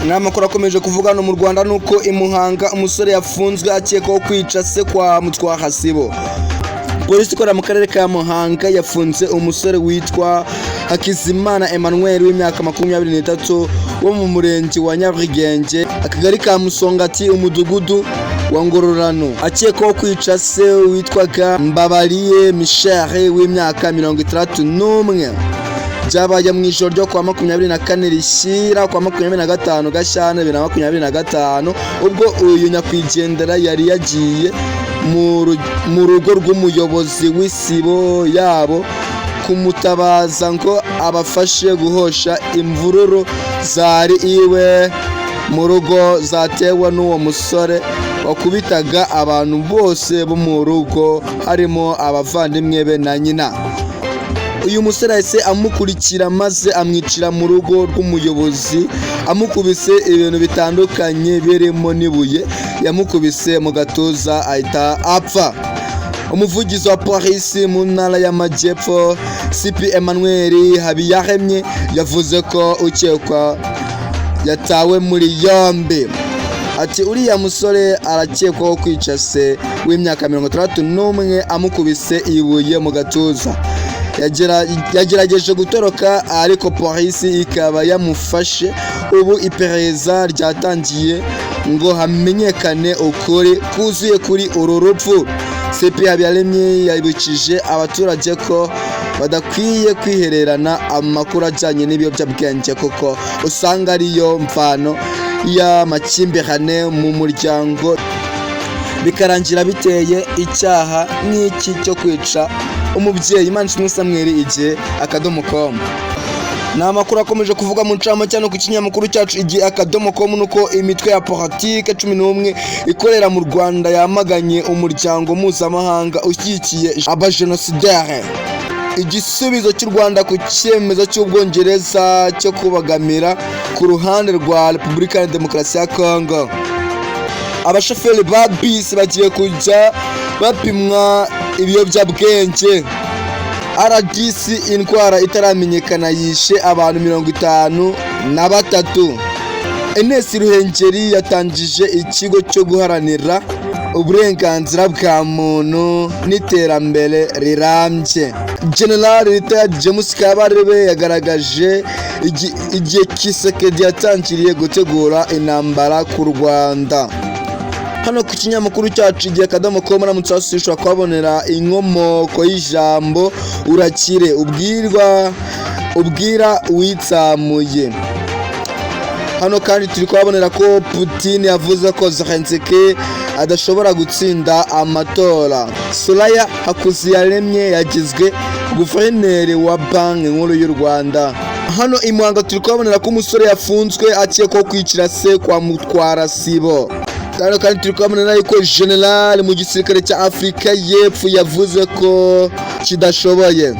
N'amakuru akomeje kuvuga hano mu Rwanda nuko i Muhanga umusore yafunzwe akekwaho kwica se kwa Mutwahasibo. Polisi ikorera mu karere ka Muhanga yafunze umusore witwa Hakizimana Emmanuel w'imyaka 23 wo mu murenge wa Nyarugenge, akagari ka Musongati, umudugudu wa Ngororano, akekwaho kwica se witwaga Mbabariye Michel w'imyaka 61. Byabaye mu ijoro ryo kuwa 24 rishyira kwa 25 Gashyantare 2025, ubwo uyu nyakwigendera yari yagiye mu rugo rw'umuyobozi w'isibo yabo kumutabaza ngo abafashe guhosha imvururu zari iwe mu rugo zatewe n'uwo musore wakubitaga abantu bose bo mu rugo, harimo abavandimwe be na nyina. Uyu musore yahise amukurikira maze amwicira mu rugo rw'umuyobozi, amukubise ibintu bitandukanye birimo n'ibuye yamukubise mu gatuza ahita apfa. Umuvugizi wa polisi mu ntara y'Amajyepfo, CP Emmanuel Habiyaremye, yavuze ko ukekwa yatawe muri yombi. Ati: "Uriya musore arakekwaho kwica se w'imyaka 61 amukubise ibuye mu gatuza. Yagerageje gutoroka ariko polisi ikaba yamufashe. Ubu iperereza ryatangiye ngo hamenyekane ukuri kuzuye kuri uru rupfu." CP Habiyaremye yabukije abaturage ko badakwiye kwihererana amakuru ajyanye n'ibiyobyabwenge, kuko usanga ariyo mvano y'amakimbirane mu muryango, bikarangira biteye icyaha nk'iki cyo kwica umubyeyi. Imanishimwe Samuel, igihe.com. Ni amakuru akomeje kuvuga mu ncamake no ku kinyamakuru cyacu igihe.com, nuko imitwe ya politike 11 ikorera mu Rwanda yamaganye umuryango mpuzamahanga ushyigikiye abajenosidere. Igisubizo cy'u Rwanda ku cyemezo cy'Ubwongereza cyo kubagamira ku ruhande rwa Repubulika ya Demokarasi ya Kongo. Abashoferi ba bisi bagiye kujya bapimwa ibiyobyabwenge. RDC: indwara itaramenyekana yishe abantu 53. Ines Ruhengeri yatangije ikigo cyo guharanira uburenganzira bwa muntu n'iterambere rirambye. General Retired James Kabarebe yagaragaje igihe Tshisekedi yatangiriye gutegura intambara ku Rwanda. Hano ku kinyamakuru cyacu igihe.com, uramutse wasuye ushobora kuhabonera inkomoko y'ijambo "urakire" ubwirwa ubwira uwitsamuye. Hano kandi turi kuhabonera ko Putin yavuze ko Zelensky adashobora gutsinda amatora. Soraya Hakuziyaremye yagizwe guverineri wa Banki Nkuru y'u Rwanda. Hano i Muhanga turi kuhabonera ko umusore yafunzwe akekwaho kwicira se kwa Mutwara Sibo. Hano kandi turi kuhabonera yuko general mu gisirikare cya Afurika y'Epfo yavuze ko kidashoboye.